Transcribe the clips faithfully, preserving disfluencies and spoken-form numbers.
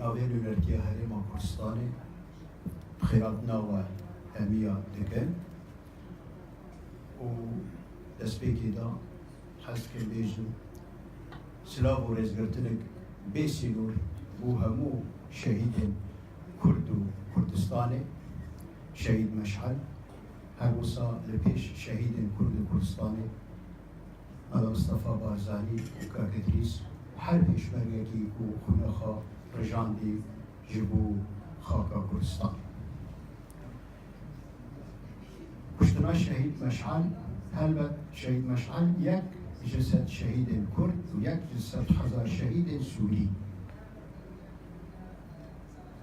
Navê Nûnertiya Herêma Kurdistanê bi xêrhatina we hemiya dikin û destpêkê de hez dikim bêjim silav û rêzgirtinek bê sînor bo hemû şehîdên Kurd û Kurdistanê, şehîd Meşal, her wisa li pêş şehîdên Kurd û Kurdistanê, Mela Mistefa Barzanî û Kak Idrîs û her pêşmergekî ku xwîna xwe rijandî ji bo xaka Kurdistan. Kuştina Şehîd Meşal, helbet Şehîd Meşal yek ji sed şehîdên Kurd û yek ji sed hezar şehîdên Sûrî.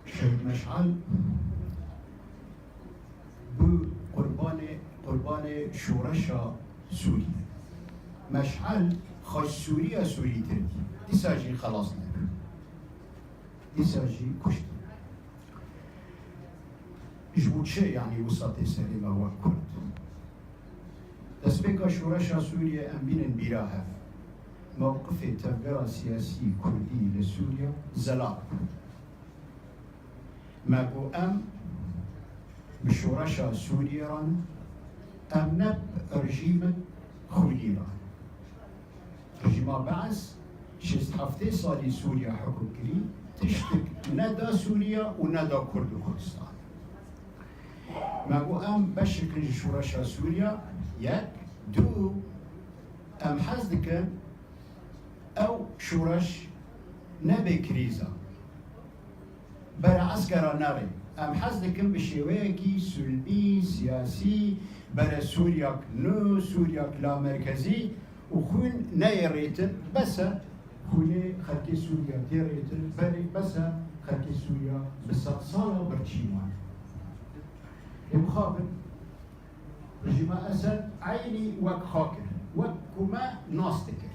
Şehîd Meşal bû qurbanê, qurbanê şoreşa Sûrî. Meşal xwe ji Sûriya Sûrîtir dî. Dîsa jî xelas nebû. Dîsa jî kuştin. Ji bo çi, yanî, wisa tê serê me wek Kurd? Destpêka şoreşa Sûriyê em bînin bîra hev. Mewqifê tevgera siyasî Kurdî li Sûriya zelal bû. Me got em bi şoreşa Sûriyê re ne, em ne bi rejîmek xwînî re ne. Rejîma Bees şêst heftê salî Sûriya hukm kirî, tiştik ne da Sûriya û ne da Kurd û Kurdistan. Me got em beşik in ji şoreşa Sûriya, yek, du, em hez dikin ew şoreş nebe krîza. Bere eskera nerê. Em hez dikin bi şêweyekî sulbî, siyasî, bere Sûriyak nû, Sûriyak lamerkezî û xwîn neyê rêtin. Bes e, xwînê xelkê Sûriya tê rêtin, berê bes e, xelkê Sûriya bi sedsala birçî wan. Ê mixabin, rejîma Esed eynî wek xwe kir, wek ku me nas dikir.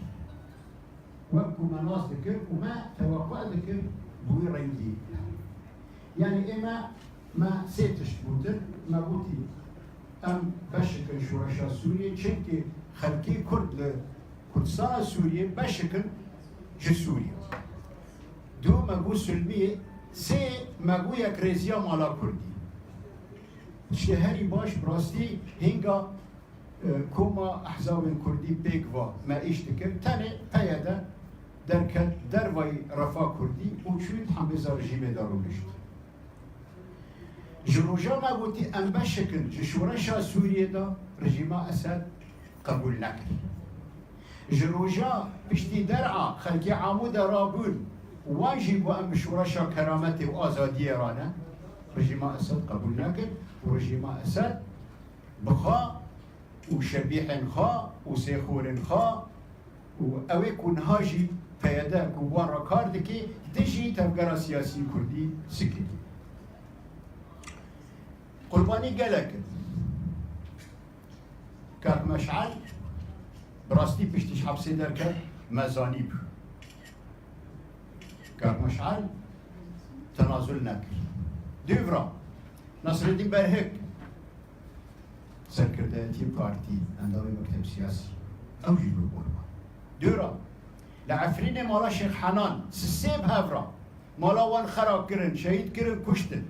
Wek ku me nas dikir û me teweqe dikir bi wî rengî. Yanî ê me, me sê tişt gotin, me gotî em beşik in şoreşa Sûriyê, çimkî xelkê Kurd li Kurdistana Sûriyê beşik in ji Sûriya. Du me got silmiyê, sê me got yekrêziya mala Kurdî. Tiştê herî baş bi rastî hînga e, koma ehzabên Kurdî pêk va me îş dikir, tenê P Y D derket dervayî refa Kurdî û çû di hembêza rejîmê de rûnişt. Ji roja me gotî em beşik in ji şoreşa Sûriyê de, rejîma Esed qebûl nekir. Ji roja piştî der'a xelkê Amûdê rabûn û wan jî got em bi şoreşa kerametê û azadiyê re ne, rejîma Esed qebûl nekir û rejîma Esed bi xwe û şebîhên xwe û sêxorên xwe û ew ê ku niha jî P Y D ku wan re kar dike, dijî tevgera siyasî Kurdî sikirî. Qurbanî gelek in. Kak Meşal bi rastî piştî ji hepsê derket, me zanîbû. Kak Meşal tenazul nekir. Dûvra Nasreddîn Berhik, serkirdeyetiyê partî, endamê mekteb siyasî, ew jî bû qurban. Dûra li Efrînê mala Şêx Henan, sisê bi hev re mala wan xera kirin, şehîd kirin, kuştin.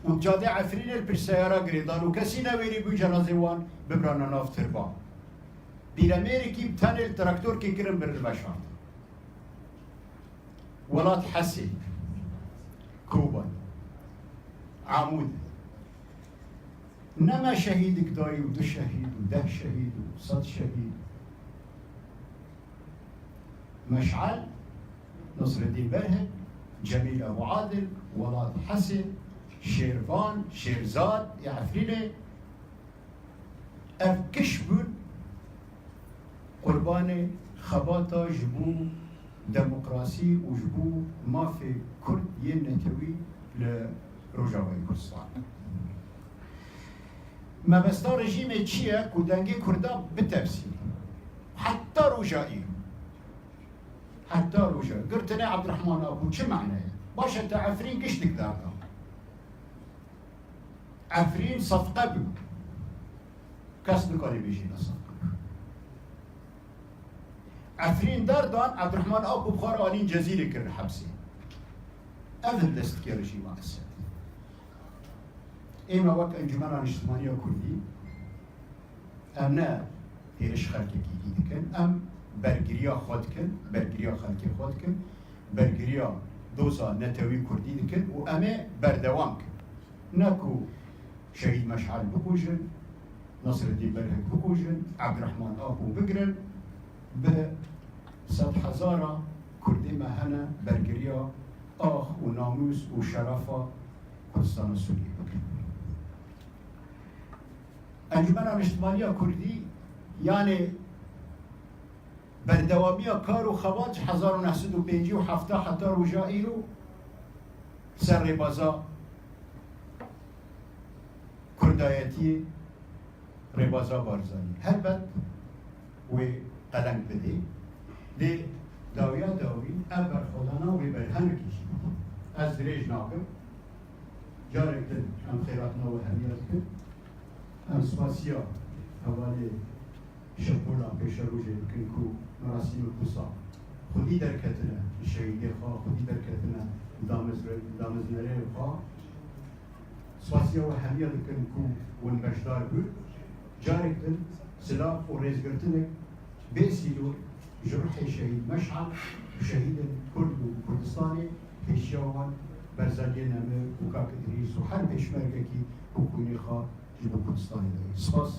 Û cadê Efrînê li pişt seyara girêdan û kesî newêrî bû cenazê wan bibirana nav tirba. Pîremêrikî bi tenê li traktorkê kirin birin veşartin. Welat Hesê, Kobanî, Amûd. Ne me şehîdik dayî û du şehîd û deh şehîd û sed şehîd. Meşal, Nasreddîn Berhik, Cemîl Ebû Adil, Welat Hesê, Şêrvan, Şêrzad, ê Efrînê, ev kiş bûn qurbanê xebata ji bo demokrasî û ji bo mafê Kurd yên netewî li Rojavayê Kurdistan. Mebesta rejîmê çi ye ku dengê Kurda bitefsînî? Heta roja îro. Heta roja. Girtinê Ebdurehman Apo çi mane ye? Baş e, te Efrîn giştik derda. Efrîn sefqe bû. Kes nikare bêje ne sefqe bû. Efrîn derdan, Ebdurehman Apo bi xwe re anîn Cezîrê kirin hepsê. Ev in destkê rejîma Esed. Ême wek Encûmena Niştimaniya Kurdî, em ne hêriş xelkekî dî dikin, em bergiriya xwe dikin, bergiriya xelkê xwe dikin, bergiriya doza netewî Kurdî dikin û em ê berdewam kin. Ne ku Şehîd Meşal bikujin, Nasreddîn Belhik bikujin, Ebdurehman Apo bigirin, bi sedhezara Kurdê me hene bergiriya ax û namûs û şerefa Kurdistana Sûriyê bikin. Encûmena Niştimaniya Kurdî, yanê berdewamiya kar û xebat ji hezar û neh sed û pêncî û heft heta roja îro ser rêbaza kurdayetiyê, rêbaza Barzanî. Helbet wê qeleng bidê. Lê dawiya dawî ev berxwedana wê berhemekî jî bidê. Ez dirêj nakim. Carek din em xêrhatina we hemiya dikin. Em spasiya hevalê Şepola pêşerojê dikin ku merasîmek wisa xwedî derketine li şehîdê xwe, xwedî derketine li damezre-, dameznerê xwe. Spasiya we hemiya dikin ku hûn beşdar bûn. Carek din silav û rêzgirtinek bê sînor ji ruhê şehîd Meşal û şehîdên Kurd û Kurdistanê, pêşiya wan Berzaniyê Nemir û Kak Îdrîs û her pêşmergekî ku kûnê xwe ji bo Kurdistanê dayî. Spas.